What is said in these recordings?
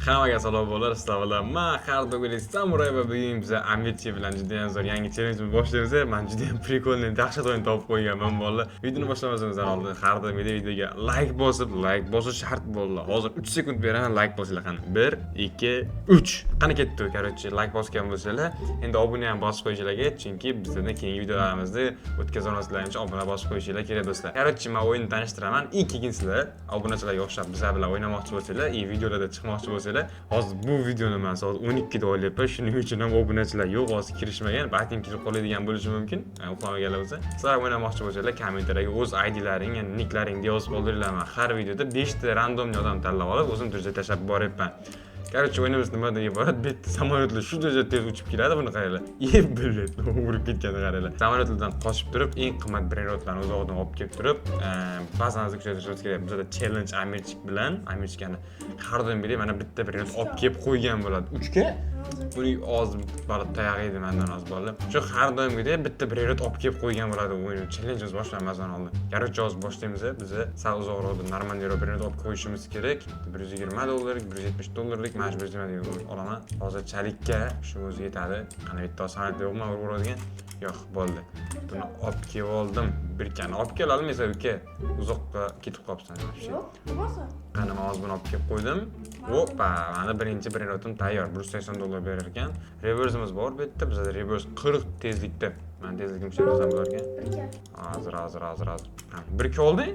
Hammaga salom bo'lar, sizlar bilan man har doimgidek Samuray va bugun biz Amirchi bilan juda ham zo'r yangi challenge boshlaymiz. Men juda ham прикольный, dahshat o'yin topib qo'yganman, bolalar. Videoni boshlamazimizdan oldin har doimgidek videoga like bosib, like bosish shart bo'ldi. Hozir 3 sekund beraman, like bosinglar qani. 1, 2, 3. Qani ketdi, короче, like bosgan bo'lsanglar, endi obuna ham bosib qo'yishinglar kerak, chunki bizdan keyingi videolarimizni o'tkaza olmasliklaring uchun obuna bosib qo'yishinglar kerak, do'stlar. Короче, men o'yinni tanishtiraman. И keyin sizlar obunachilarga o'xshab bizlar bilan o'ynamoqchi bo'lsanglar, и videolarda chiqmoqchi bo'lsanglar, hozir bu videoni men soat 12 da olyapman. Shuning uchun ham obunachilar yo'q, hozir kirishmagan, balkim kirib qoladigan bo'lishi mumkin. Uxlamaganlar bo'lsa. Sizlar o'ynamoqchi bo'lsanglar, kommentariyga o'z IDlaring, ya'ni niklaringni yozib qoldiringlar. Men har videoda 5 ta рандомный odam tanlab olib, o'zim turja tashlab boryapman. Короче, o'yinimiz nimadan iborat? Bu yerda samolyotlar shu darajada tez uchib keladi, buni qaranglar. E, блядь, urib ketganini qaranglar. Samolyotlardan qochib turib, eng qimmat brainrotlarni uzoqdan olib kelib turib, bazamizni kuchaytirishimiz kerak. Bizada challenge Amirchik bilan, Amirchikani har doimgidek mana bitta brainrot olib kelib qo'ygan bo'ladi. Uchga uning og'zi borib tayoq edi mandan hozir, bolalar. Shu har doimgidek bitta brainrot olib kelib qo'ygan bo'ladi o'yin challengeimiz boshlanmasdan oldin. Короче, hozir boshlaymiz. Biz sal uzoqroqda normalroq brainrot olib qo'yishimiz kerak. 120 dollarlik, 170 dollarlik, mana shu 120 olaman. Hozirchalikka shu o'zi yetadi. Qani bitta samolyot yo'qmi urib uradigan? Yo'q, bo'ldi. Buni olib kelib oldim. Birkani olib kela olmaysan, uka. Uzoqqa ketib qolibsan вообще. Yo'q, bo'lmasa. Qani, men hozir buni olib kelib qo'ydim. Опа, mana birinchi brainrotim tayyor. 180 dollar berar ekan. Reverse'imiz bor bu yerda. Bizda reverse 40 tezlikda. Men tezligimni kuchaytirsam bo'lar ekan. Birga. Hozir, hozir, hozir, hozir. Qani, bir olding?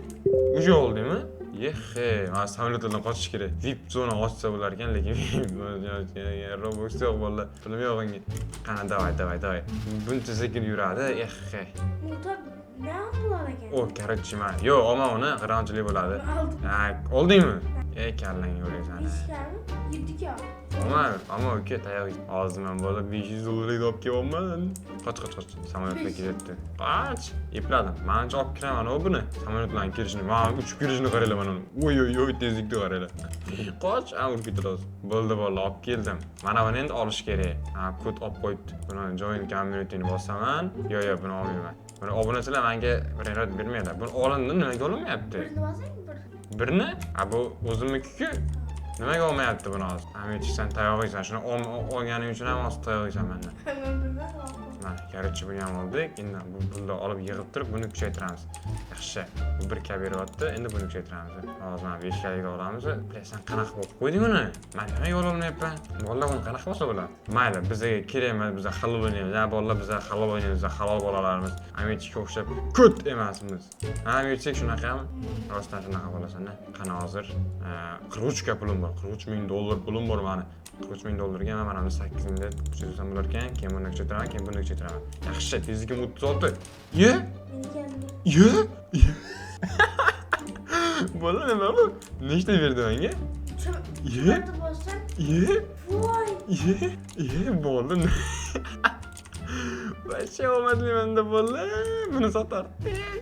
Уже oldingmi? Yexe, mana samolyotlardan qochish kerak. VIP zona ochsa bo'lar ekan, lekin Robux yo'q, bolalar. Pulim yo'q unga. Qani, давай, давай, давай. Buncha sekin yuradi. Exe. Motor ne bo'lar ekan? O, короче, man. Yo'q, olma uni, g'irromchilik bo'ladi. Oldim. Ha, oldingmi? E, kallangga ulaysan. Beshkami? Yettika. Olma, olma, uka, tayoq. Hozir man bola 500 dollarlik olib kelyapman. Qoch, qoch, qoch. Samolyotlar kelyapti. Qoch. Epladim. Manimcha olib kiraman u buni. Samolyotlarning kelishini, mana uchib kelishini qaranglar mana uni. Oy, oy, oy, tezlikni qaranglar. Qoch, a urib ketadi hozir. Bo'ldi, bo'ldi, olib keldim. Mana buni endi olish kerak. Ha, kod olib qo'yibdi. Buni join communityni bosaman. Yo'q, yo'q, buni olmayman. Buni obunachilar menga brainrot bermaydi. Buni olindi, nimaga olinmayapti? Birini bosing, bir. Birni? A bu o'zimniki-ku. Nimaga olmayapti buni hozir? Amirchik, sen tayoq yeysan. Shuni olganing uchun ham hozir tayoq yeysan mendan. Men bilmadim. Mana, короче, buni ham oldik. Endi bu pulni olib yig'ib turib, buni kuchaytiramiz. Yaxshi. Bu bir ka beryapti. Endi buni kuchaytiramiz. Hozir mana 5 kalik olamiz. Бля, sen qanaqa bo'lib qo'yding uni? Men nimaga ololmayapman? Bolalar uni qanaqa bo'lsa bo'ladi? Mayli, bizga kerak emas, biz halol o'ynaymiz. Ha, bolalar, biz halol o'ynaymiz, biz halol bolalarimiz. Amirchikka o'xshab ko't emasmiz. Ha, Amirchik, shunaqami? Rostdan shunaqa bo'lasan, qani hozir 43 ka pulim bor. 43 ming dollar pulim bor mani. 43 ming dollarga man mana buni 8 mingda kuchaytirsam bo'lar ekan. Keyin buni kuchaytiraman, keyin buni kuchaytiraman. Yaxshi, tezligim 36. Ye? Meniki endi. Ye? Bola, nima bu? Nechta berdi menga? Ye? Marta bossam, Ye? voy. Ye? Ye, bo'ldi. Вообще omadli menda, bola. Buni sotar.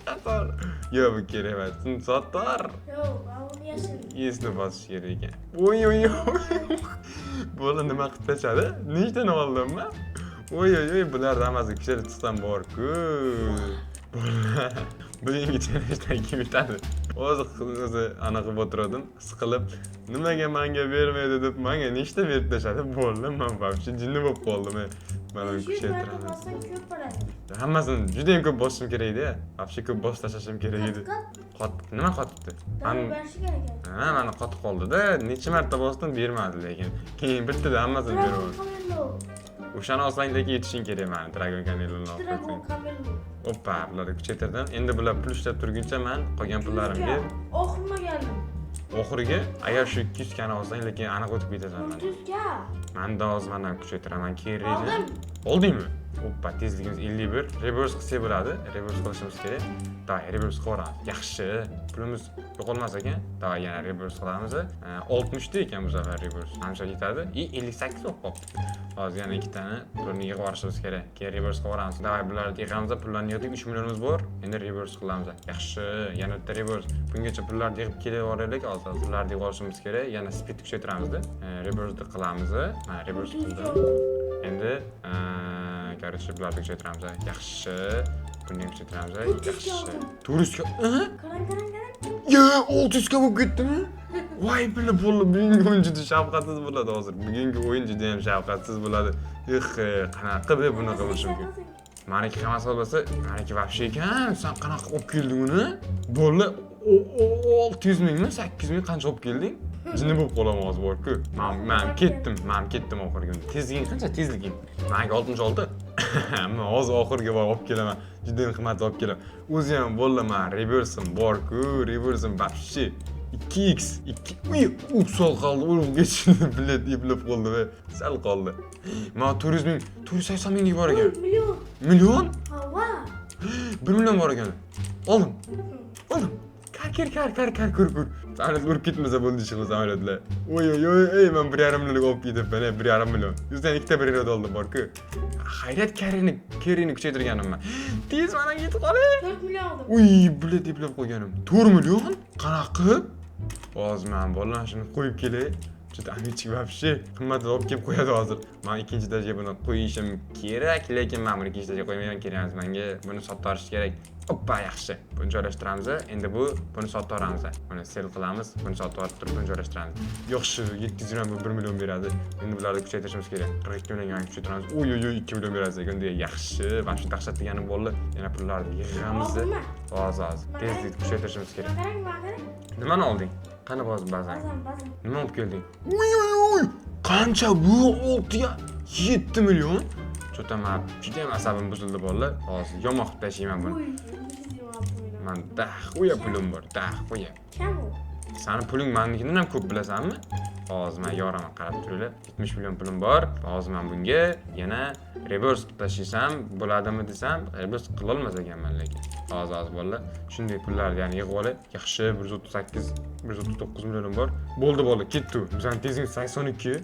Sotar. Yo'q, bu kerak emas. Buni sotar. Yo'q, ben bunu yesin. Esni bosish kerak ekan. Oy, oy, oy. Bola nima qilib tashladi? Nechtani oldim man? Oy, oy, oy, bularni hammasi kuchaytirib chiqsam bor-ku. Bola, bugungi challengedan kim yutadi? O'zi anaqa qilib o'tirdim, siqilib, nimaga menga bermaydi deb menga nechta berib tashladi? Bo'ldi, men вообще jinni bo'lib qoldim. Mana 500 marta kuchaytiraman. bossam ko'p bo'ladi. Hammasini juda ham ko'p bosishim kerak edi. Вообще ko'p bosib tashlashim kerak edi. Qattiq. Qotib, nima qotibdi? Dori Man berishi kerak edi. Ha, mana qotib qoldi-da. Necha marta bosdim, bermadi lekin. Keyin bittada hammasini berib Dragon yubordi. Camello. O'shani olsang lekin yetishing kerak mani Dragon Camello'ni olib Dragon qo'ysang. Camello. Oppa, bularni kuchaytirdim. Endi bular pul ishlab turguncha men qolgan pullarimga Oxirma geldim. Oxiriga agar shu 200 kani olsang, lekin aniq o'tib ketasan mani. 400 ga. Manda hozir mana kuchaytiraman keyin. Oldim. Oldingmi? Oppa, tezligimiz 51. Reverse qilsak bo'ladi. Reverse qilishimiz kerak. Давай, reverse qilaveramiz. Yaxshi. Pulimiz yo'qolmas ekan. Давай, yana reverse qilamiz. 60 ta ekan bu safar reverse. Ancha yetadi. И 58 bo'lib qolibdi. Hozir yana ikkitani pulni yig'ib olishimiz kerak. Keyin reverse qilib yuboramiz. Давай, bularni yig'amiz, pullarni yig'dik, 3 millionimiz bor. Endi reverse qilamiz. Yaxshi, yana bitta reverse. Bungacha pullarni yig'ib kelaveraylik. Hozir pullarni yig'ib olishimiz kerak. Yana speed kuchaytiramizda. Reverse qilamiz. Mana reverse qildim. Endi, короче, bularni kuchaytiramiz. Yaxshi. Buni ham kuchaytiramiz. 400 ga Yaxshi. oldim. 400 ga. Qarang, qarang, qarang. Ye, 600 ga bo'lib ketdimi? Voy, bila bo'ldi, bugungi o'yin juda shafqatsiz bo'ladi hozir. Bugungi o'yin juda ham shafqatsiz bo'ladi. Eh, qanaqa qilib bunaqa bo'lishi mumkin? Maniki hammasi bo'lsa, maniki вообще ekan. Sen qanaqa olib kelding uni? Bo'ldi, 600 mingmi, 800 ming qancha olib kelding? Jinni bo'lib qolaman hozir bor-ku. Men ketdim, men ketdim oxirgi. Tezliging qancha, tezliging? Maniki 66. Men hozir oxirgi borib olib kelaman. Juda ham qimmat olib kelaman. O'zi ham bo'ldi, man reversim bor-ku, reversim вообще 2x 2. Uy, u sal qoldi, urib ketishdi, блядь, eplab qoldi va sal qoldi. Man 400 ming, 480 minglik bor ekan. Million. Million? Hava. 1 million bor ekan. Oldim. Oldim. Kar kar kar kar kar kur kur. Samolyot urib ketmasa bo'ldi ish qilib samolyotlar. Oy oy oy, ey, men 1,5 millionlik olib ketibman, ey, 1,5 million. Yuzdan ikkita bir oldim bor-ku. Hayrat carryni kuchaytirganimman. Tez mana yetib qolay. 4 million oldim. Uy, блядь, eplab qo'yganim. 4 million? Qanaqa qilib? Hozir men bolalar shuni qo'yib kelay. Juda amichik вообще qimmat olib kelib qo'yadi hozir. Men ikkinchi etajga buni qo'yishim kerak, lekin men buni ikkinchi etajga qo'ymayman, kerak emas menga. Buni sotib yuborish kerak. Oppa, yaxshi. Buni joylashtiramiz. Endi buni sotib yuboramiz. Buni sell qilamiz, buni sotib yuborib turib buni joylashtiramiz. Yaxshi, 700 million bu 1 million beradi. Endi bularni kuchaytirishimiz kerak. 42 millionga kuchaytiramiz. Uy, uy, uy, 2 million beradi ekan. Yaxshi, mana shu dahshat degani bo'ldi. Yana pullarni yig'amiz. Oldimmi? Hozir, hozir. Tezlik kuchaytirishimiz kerak. Mana qarang, mana qarang. Nimani olding? Qani bozor bazang? Bazam, bazam. Nima olib kelding? Uy, uy, uy! Qancha bu? 6 ya 7 million? Что-то man juda ham asabim buzildi bolalar. Hozir yomon qilib tashlayman buni. Uy, 126 million. Man дохуя pulim bor, дохуя. Kam u. Sani puling manikidan ham ko'p, bilasanmi? Hozir man yoraman, qarab turinglar. 70 million pulim bor. Hozir man bunga yana reverse qilib tashlasam bo'ladimi desam, reverse qilolmas ekanman lekin. Hozir, hozir bolalar, shunday pullarni ya'ni yig'ib olay. Yaxshi, 138, 139 millionim bor. Bo'ldi bolalar, ketdi. Bizani tezligimiz 82.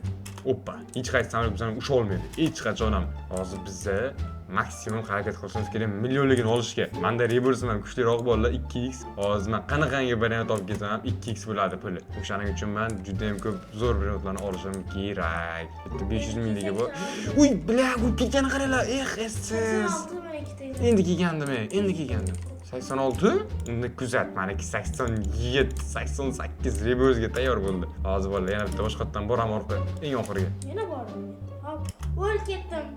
Oppa, hech qaysi samolyot bizani usha olmaydi. Hech qachon ham. Hozir biza maksimum harakat qilishimiz kerak millionligini olishga. Manda reversim ham kuchliroq bolalar, 2x. Hozir men qanaqangi variant olib kelsam ham 2x bo'ladi puli. O'shaning uchun men juda ham ko'p zo'r variantlarni olishim kerak. Bitta 500 mingligi bor. Uy, бля, urib ketgani qaranglar. Eh, essiz. 86 mana ikkita. Endi kelgandim, ey, endi kelgandim. 86? Unda kuzat, maniki 87, 88 reversga tayyor bo'ldi. Hozir bolalar yana bitta boshqatdan boraman orqa, eng oxiriga. Yana bordim. Hop, o'l ketdim.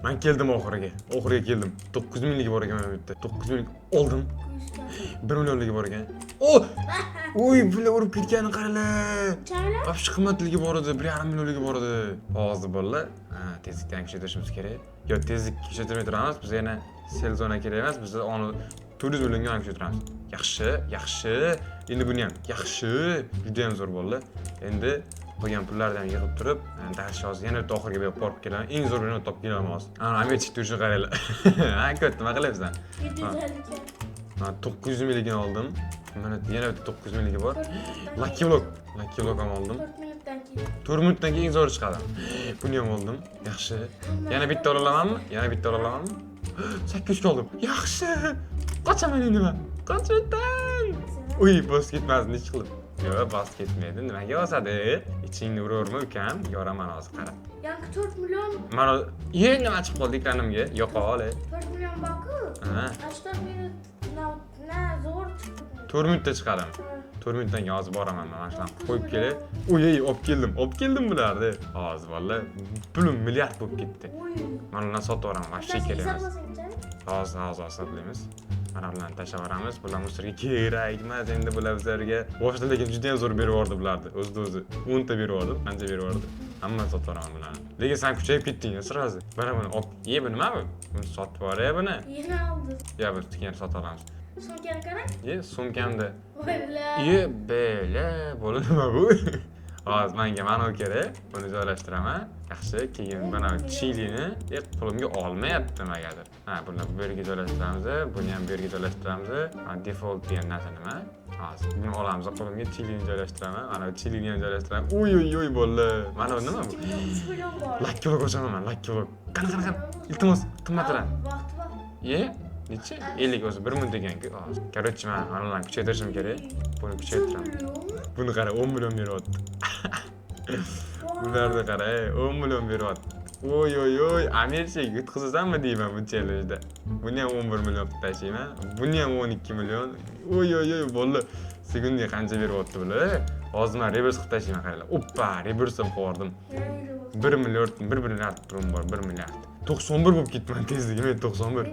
Men keldim oxiriga. Oxiriga keldim. 9 mingligi bor ekan mana bu yerda. 9 ming oldim. Kuyishgan. 1 millionligi bor ekan. O! Uy, bular urib ketganini qaranglar. Necha million? Вообще qimmatligi bor edi, 1,5 millionligi bor edi. Hozir bolalar, ha, tezlikdan kuchaytirishimiz kerak. Yo, tezlik kuchaytirmay turamiz, biz yana sell zona kerak emas, biz oni 400 millionga ham kuchaytiramiz. Yaxshi, yaxshi. Endi buni ham yaxshi, juda ham zo'r bo'ldi. Endi qolgan pullarni ham yig'ib turib, dальше hozir yana bitta oxirgi borib kelaman. Eng zo'r birini topib kelaman hozir. Ana Amerika turishini qaranglar. Ha, ko'p nima qilyapsan? 750. Man 900 mingligini oldim. Mana yana bitta 900 mingligi bor. 4 minutdan Lucky keyin. Block. Lucky Block ham oldim. 4 minutdan keyin. 4 minutdan keyin eng zo'ri chiqadi. Buni ham oldim. Yaxshi. Yana bitta ola olamanmi? Yana bitta ola olamanmi? 800 ga oldim. Yaxshi. Qochaman endi man. Qochaman. Uy, bosib ketmasin hech qilib. Yo'q, bosib ketmaydi. Nimaga bosadi? Ichingni uraverma ukam. Yoraman hozir, qarab. Yangi 4 million, Mana ye, nima chiqib qoldi ekranimga? Yo'qol. 4 million bor-ku. Ha. 4 minut na zo'r chiqdi. 4 minutda chiqadimi? 4 minutdan keyin hozir boraman man, mana shularni qo'yib kelay. Uy, ey, olib keldim. Olib keldim bularni. Hozir bolalar, pulim milliard bo'lib ketdi. Uy. Mana ularni sotib yuboraman, вообще kerak emas. Hisoblasangchi? Hozir, hozir hisoblaymiz. Mana bularni tashlab yuboramiz. Bular мусор ga kerak emas endi bular bizlarga. Boshida lekin juda ham zo'r berib yubordi bularni. O'zida o'zi 10 ta berib yubordi, qancha berib yubordi. Hammasini sotib yuboraman bularni. Lekin sen kuchayib ketding сразу. Mana buni olib, ye, bu nima bu? Buni sotib yuboray buni. Yana oldi. Ya biz keyin sotib olamiz. Sumkani qarang. Ye, sumkamda. Voy бля. Ye, бля, bo'ldi, nima bu? Hozir menga mana bu kerak. Buni joylashtiraman. Yaxshi, keyin mana bu chilini pulimga olmayapti nimagadir. Ha, buni bu yerga joylashtiramiz, buni ham bu yerga joylashtiramiz. Ha, default degan narsa nima? Hozir buni olamiz, qo'limga chilini joylashtiraman. Mana bu chilini ham joylashtiramiz. Uy, uy, uy, bo'ldi. Mana bu nima bu? 2 million, 3 million bor. Lucky Block ochaman man, Lucky Block. Qani, qani, qani. Iltimos, qimmatroq. Vaqti bor. Ye, nechi? 50 o'zi 1 minut ekan-ku. Hozir. Короче, man mana bularni kuchaytirishim kerak. Buni 3 kuchaytiraman. million. Buni qara, 10 million beryapti. Bularni qara, 10 million beryapti. Oy oy oy, Amirchik, yutqizasanmi deyman bu challenge'da. Buni ham 11 million qilib tashlayman. Buni ham 12 million. Oy oy oy, bo'ldi. Sekundiga qancha beryapti bular? Hozir men reverse qilib tashlayman, qaranglar. Oppa, reverse ham qilib yubordim. 1 milliard, 1 milliard pulim bor, 1 milliard. 91 bo'lib ketdi tezligim, 91.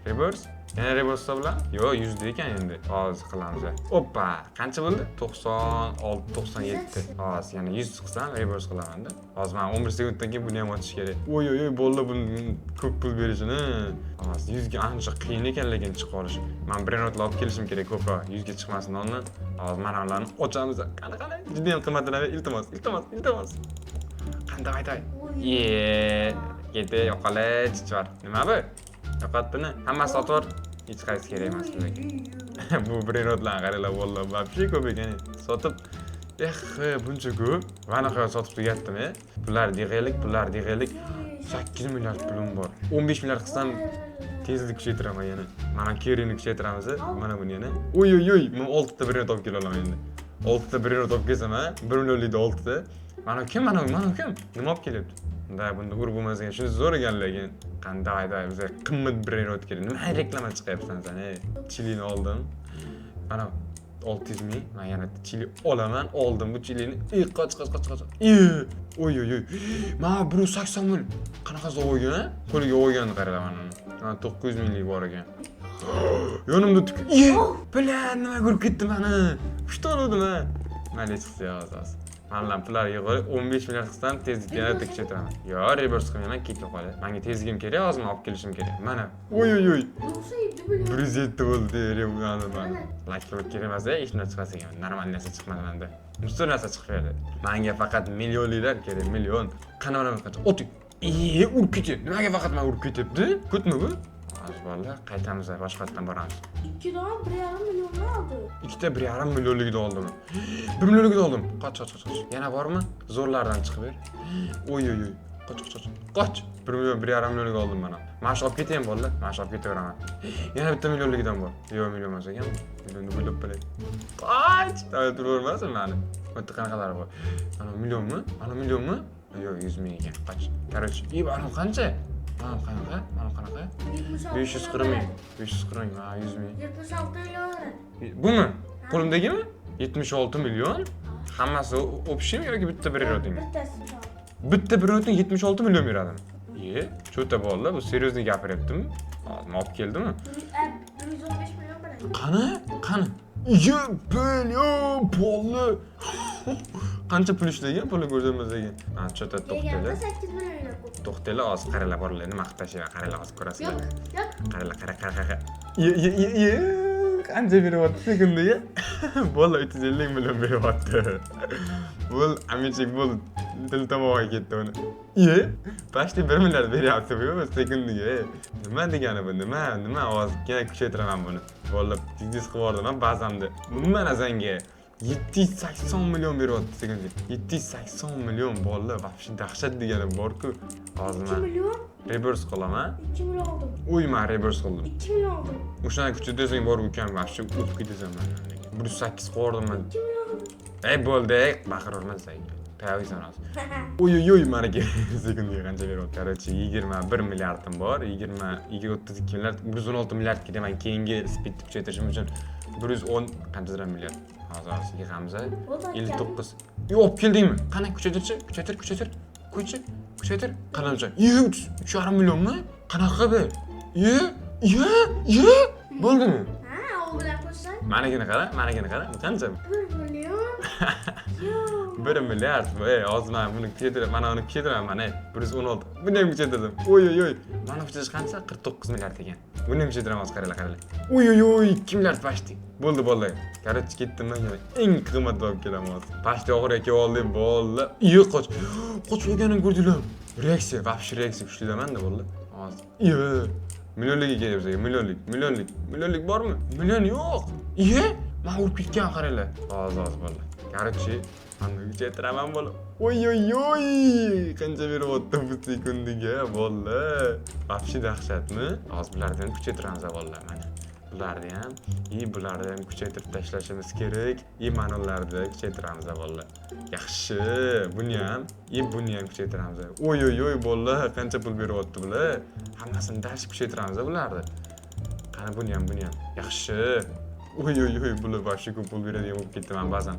Reverse? Yana reverse hisobla? Yo'q, 100 da ekan endi. Hozir qilamiz. Oppa, qancha bo'ldi? 96, 97. Hozir yana 100 qilsam reverse qilaman-da. Hozir men 11 sekunddan keyin buni ham ochish kerak. Oy oy oy, bo'ldi, buni ko'p pul berishini. Hozir 100 ga ancha qiyin ekan lekin chiqib olish. Men brainrotlar olib kelishim kerak ko'proq. 100 ga chiqmasin oldin. Hozir mana ularni ochamiz. Qani qani? Juda ham qimmatini iltimos, iltimos, iltimos. Qani, давай, давай. Ye, ketdi, yo'qola, chichvar. Nima bu? Yo'qotdini. Hammasi sotib yubor. Hech qaysi kerak emas bizga. Bu brainrotlarni qaranglar, valloh, вообще ko'p ekan. Sotib, eh, buncha ko'p. Va nihoyat sotib tugatdim, e. Pullarni yig'aylik, pullarni yig'aylik. 8 milliard pulim bor. 15 milliard qilsam tezlik kuchaytiraman yana. Mana kerini kuchaytiramiz. Mana buni yana. Oy oy oy, men 6 ta brainrot olib kela olaman endi. 6 ta brainrot olib kelsam, ha, 1 millionlikda 6 ta. Mana kim, mana mana kim? Nima olib kelyapti? Da, bunda urib bo'lmas ekan. Shunisi zo'r ekan lekin. Qani, давай, давай, bizga qimmat brainrot kerak. Nima reklama chiqyapsan sen, ey? Chilini oldim. Mana 600 ming. Men yana chili olaman. Oldim bu chilini. Ey, qoch, qoch, qoch, qoch. Ey, oy oy oy. Mana 180 ming. Qanaqa zo'r olgan? Qo'liga olganni qaranglar mana uni. Mana 900 minglik bor ekan. Yonimda tuk. Ye, bilan nima ko'rib ketdi mani. Uchta oldim ha. Mayli, chiqsa hozir hozir. Mana pullar yig'ib 15 milliard qilsam tezlikni yanada kuchaytiraman. Yo, reverse qilmayman, ketib qoladi. Menga tezligim kerak, hozir men olib kelishim kerak. Mana. Oy oy oy. 97 million. 107 bo'ldi, mana. Lucky block kerak emas, hech narsa chiqmas ekan. Normal narsa chiqmadi menda. Mustor narsa chiqib berdi. Menga faqat millionliklar kerak, million. Qani mana qancha? Ot. Iye, urib ketyapti. Nimaga faqat men urib ketyapti? Ko'tmi bu? Hozir bolalar, qaytamiz, boshqatdan boramiz. Ikkidan 1,5 millionni oldi. Ikkita 1,5 millionlikni oldim. 1 millionlikni oldim. Qoch, qoch, qoch, qoch. Yana bormi? Zo'rlardan chiqib ber. Oy, oy, oy. Qoch, qoch, qoch. Qoch. 1 million, 1,5 millionlik oldim mana. Mana shu olib ketaymi bolalar? Mana shu olib ketaveraman. Yana bitta millionligidan bor. Yo'q, million emas ekan. Millionni o'ylab bilay. Qoch! Turavermasin mani. Bu yerda qanaqalar bor? Mana millionmi? Mana millionmi? Yo'q, 100 ming ekan. Qoch. Короче, и mana qancha? Mana qanaqa? Mana qanaqa? 540 ming. 540 ming, ha, 100 ming. 76 million beradi. Bumi? Qo'limdagimi? 76 million? Hammasi общий mi yoki bitta brainrotingmi? Bittasi. Bitta brainroting 76 million beradimi? Ye, cho'ta bolalar, bu серьезный gapiryaptimi? Hozir olib keldimi? 115 million beradi. Qani? Qani? Ye, billion pulni. Qancha pul ishlagan, pulni ko'rsatmas ekan. Ha, cho'ta Deganda to'xtanglar. 8 million ko'p. To'xtanglar, hozir qaranglar bolalar, nima qilib tashlayman, qaranglar hozir ko'rasizlar. Yo'q, yo'q. Qaranglar, qara, qara, qara. Ye, ye, ye, ye. Qancha beryapti sekundiga? Bo'ldi, 350 million beryapti. Bo'l, Amirchik bo'ldi. Til tomog'iga ketdi uni. Ye, почти 1 milliard beryapti bu sekundiga. Nima degani bu? Nima? Nima? Hozir yana kuchaytiraman buni. Bo'ldi, tez qilib yubordim bazamda. Mana senga 780 million beryapti sekundiga. 780 million bolalar, вообще dahshat degani bor-ku. Hozir 2 men million, reverse qilaman. 2 million oldim. Uy, men reverse qildim. 2 million oldim. O'shani kuchaytirsang borib ukam вообще o'tib ketasan mandan. 108 qilib man. 2 million oldim. Ey bo'ldi, ey baqiraverma sen. Tayyorsan hozir. Oy oy oy, maniki sekundiga qancha beryapti? Короче, 21 milliardim bor. 20 32 milliard, 116 milliard kerak man keyingi speedni kuchaytirishim uchun. 110 qanchadir milliard. Hozir hozir yig'amiz. Bo'ldi, 59. Yo, olib keldingmi? Qani kuchaytirchi, kuchaytir, kuchaytir. Qo'ychi, kuchaytir. Qancha? Ye, 3,5 millionmi? Qanaqa bu? Ye, ye, ye. Bo'ldimi? Ha, o bilan qo'shsang Manikini qara, manikini qara. Qancha? 1 million. Yo'q. 1 milliard. Ey, hozir men buni kuchaytirib, mana uni kuchaytiraman, mana 116. Buni ham kuchaytirdim. Oy oy oy. Mana kuchaytirish qancha? 49 milliard ekan. Buni ham kuchaytiraman hozir, qaranglar, qaranglar. Oy oy oy, 2 milliard почти. Bo'ldi, bo'ldi. Короче, ketdim men yana eng qimmat olib kelaman hozir. Почти oxiriga kelib oldik, bo'ldi. Iye, qoch. Qochib olganini ko'rdinglar. Reaksiya, вообще reaksiya kuchlidaman-da bo'ldi. Hozir. Iye. Millionligi kerak bizga, millionlik, millionlik, millionlik bormi? Million yo'q. Iye, men urib ketgan qaranglar. Hozir, hozir bo'ldi. Короче, mana kuchaytiraman bola. Oy oy oy, qancha beryapti bu sekundiga, bola. Вообще dahshatmi? Hozir bulardan kuchaytiramiz bolalar mana. Bularni ham, и bularni ham kuchaytirib tashlashimiz kerak. И mana ularni kuchaytiramiz, bolalar. Yaxshi, buni ham, и buni ham kuchaytiramiz. Oy, oy, oy, bolalar, qancha pul beryapti bular. Hammasini dash kuchaytiramiz bularni. Qani, buni ham, buni ham. Yaxshi. Oy, oy, oy, bular вообще ko'p pul beradigan bo'lib ketdi man ba'zan.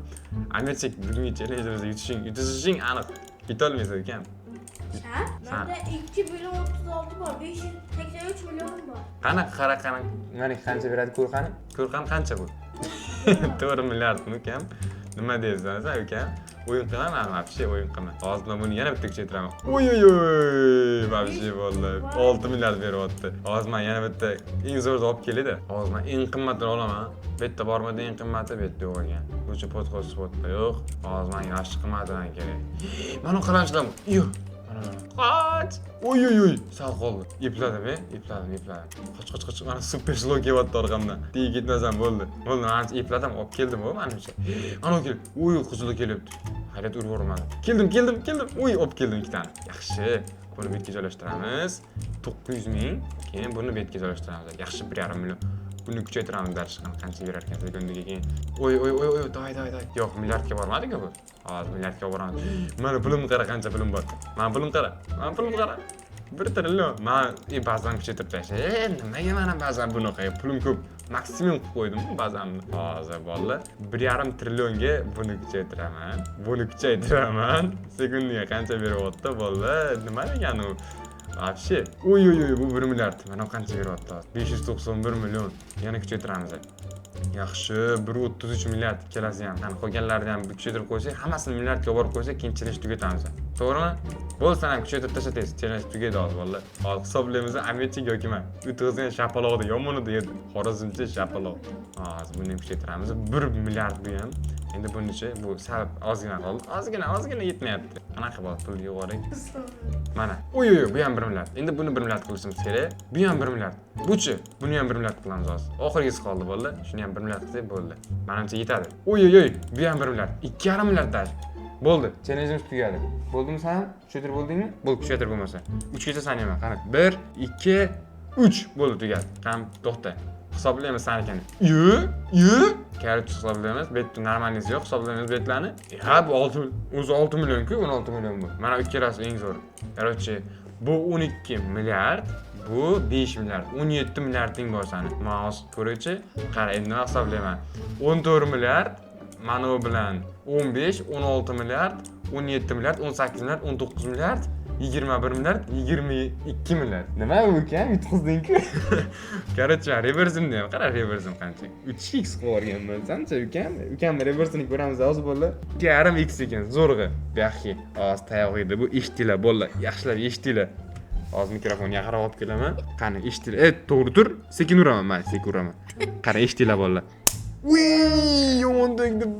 Amirchik, bugungi challengeimizda yutishing aniq. Yutolmaysan, ukam. Ha? Menda 2 million 36 bor. 583 million bor. Qani, qara, qani. Mana, qancha beradi, ko'r qani. Ko'r qani, qancha bu? 4 milliardmi, ukam? Nima deysan sen, ukam? O'yin qilaman, вообще o'yin qilma. Hozir men buni yana bitta kuchaytiraman. Oy, oy, oy, вообще bo'ldi. 6 milliard beryapti. Hozir men yana bitta eng zo'rini olib keladi. Hozir men eng qimmatini olaman. Bu yerda bormidi eng qimmati? Bu yerda yo'q ekan. Лучше подход spotda yo'q. Hozir menga yaxshi qimmatidan kerak. Mana qalamchilar. Yo'q. Mana, mana. Qoch! Oy, oy, oy, sal qoldi. Epladim, e? Epladim, epladim. Qoch, qoch, qoch. Mana super slow kelyapti orqamdan. Tegib ketmasam bo'ldi. Bo'ldi, ancha epladim, olib keldim, u manimcha. Ana keldi. Uy, qizili kelyapti. Hayrat, urib yubormadi. Keldim, keldim, keldim. Uy, olib keldim ikkitani. Yaxshi. Buni bu yerga joylashtiramiz. 900 ming. Keyin buni bu yerga joylashtiramiz. Yaxshi, 1,5 million. Buni kuchaytiramiz, дальше qancha berar ekan sekundiga keyin. Oy, oy, oy, oy, давай, давай, давай. Yo'q, milliardga bormadi-ku bu. Hozir milliardga boramiz. Mana pulim qara, qancha pulim bor. Mana pulim qara. Mana pulim qara. 1 trillion. Man ba'zan kuchaytirib tashlay. Nimaga mana ba'zan bunaqa pulim ko'p. Maksimum qilib qo'ydim ba'zan. Hozir, bolalar, 1,5 trillionga buni kuchaytiraman. Buni kuchaytiraman. Sekundiga qancha beryapti, bolalar? Nima degani u? Вообще. Oy, oy, oy, bu 1 milliard. Mana qancha beryapti hozir? 591 million. Yana kuchaytiramiz. Yaxshi, 1.33 milliard ikkalasi ham. Qani, qolganlarini ham kuchaytirib qo'ysak, hammasini milliardga olib borib qo'ysak, keyin challenge tugatamiz. To'g'rimi? Bo'ldi, sen ham kuchaytirib tasha tez. Challenge tugaydi hozir, bolalar. Hozir hisoblaymiz, Amirchik yoki men. Yutqizgan shapaloqni yomon edi. Xorazmcha shapaloq. Hozir buni ham kuchaytiramiz. 1 milliard bu ham. Endi bunichi, bu sal ozgina qoldi. Ozgina, ozgina yetmayapti. Qanaqa bo'ldi? Pul yig'orik. Mana. Uy, uy, bu ham 1 milliard. Endi buni 1 milliard qilishimiz kerak. Bu ham 1 milliard. Buchi, buni ham 1 milliard qilamiz hozir. Oxirgisi qoldi, bo'ldi. Shuni ham 1 milliard qilsak bo'ldi. Menimcha yetadi. Uy, uy, uy, bu ham 1 milliard. 2,5 milliard даже. Bo'ldi. Challengeimiz tugadi. Bo'ldimi sen? Kuchaytirib bo'ldingmi? Bo'ldi, kuchaytir bo'lmasa. 3 gacha sanayman. Qani. 1, 2, 3 bo'ldi, tugadi. Qani, to'xta. Hisoblaymiz sanikini. Yu, yu. Короче, hisoblaymiz. Bu yerda нормальный si yo'q, hisoblaymiz betlarni. Ha, bu 6, o'zi 6 million-ku, 16 million bu. Mana ikkalasi eng zo'ri. Короче, bu 12 milliard, bu 5 milliard, 17 milliarding bor sani. Men hozir ko'raychi, qara, endi nima hisoblayman. 14 milliard, mana bu bilan 15, 16 milliard, 17 milliard, 18 milliard, 19 milliard, 21 milliard, 22 milliard. Nima bu, ukam? Yutqizding-ku. Короче, reversimni ham qara, reversim qancha? 3x qilib yuborganman. Sancha, ukam? Ukamni reversini ko'ramiz hozir, bolalar. 2,5x ekan, zo'rg'a. Buyoqqa hozir tayoq edi. Bu eshitdinglar, bolalar. Yaxshilab eshitdinglar. Hozir mikrofonni yaqinroq olib kelaman. Qani, eshitdinglar. E, to'g'ri tur. Sekin uraman, mayli, sekin uraman. Qara, eshitdinglar, bolalar. Uy, yomon tegdi.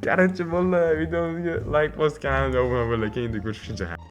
Короче, bolalar, videomizga like bosib, kanalimga obuna bo'linglar. Keyingi ko'rishguncha.